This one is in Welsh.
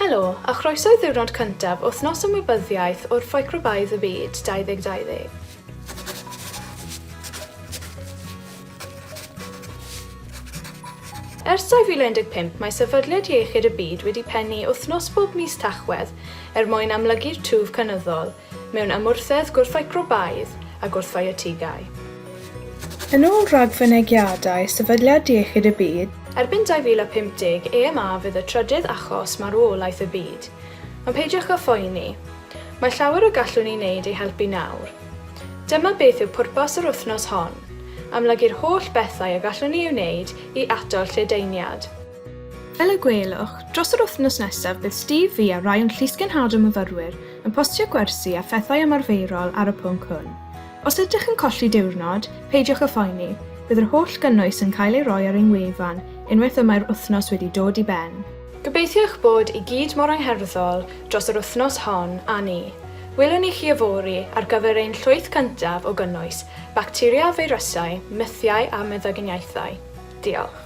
Helo, a chroeso i ddiwrnod cyntaf Wythnos Ymwybyddiaeth Wrthficrobaidd y Byd 2020. Ers 2015 mae Sefydliad Iechyd y Byd wedi pennu wythnos bob mis Tachwedd er mwyn amlygu'r twf cynyddol mewn ymwrthedd gwrthficrobaidd a gwrthfiotigau. Yn ôl rhagfynegiadau Sefydliad Iechyd y Byd, Erbyn 2050, AMR fydd y trydydd achos marwolaeth y byd. Ond peidiwch â phoeni. Mae llawer y gallwn ni wneud i helpu nawr. Dyma beth yw pwrpas yr wythnos hon, amlygu'r holl bethau y gallwn ni ei wneud i atal lledaeniad. Fel y gwelwch, dros yr wythnos nesaf bydd Steve, fi a rai o'n llysgenhadon myfyrwyr yn postio gwersi a phethau ymarferol ar y pwnc hwn. Os ydych yn colli diwrnod, peidiwch â phoeni, bydd yr holl gynnwys yn cael ei roi ar ein wefan unwaith y mae'r wythnos wedi dod i ben. Gobeithio eich bod i gyd mor angherddol dros yr wythnos hon â ni. Welwn ni chi yfory ar gyfer ein llwyth cyntaf o gynnwys, bacteria a feirysau, mythiau a meddyginiaethau. Diolch.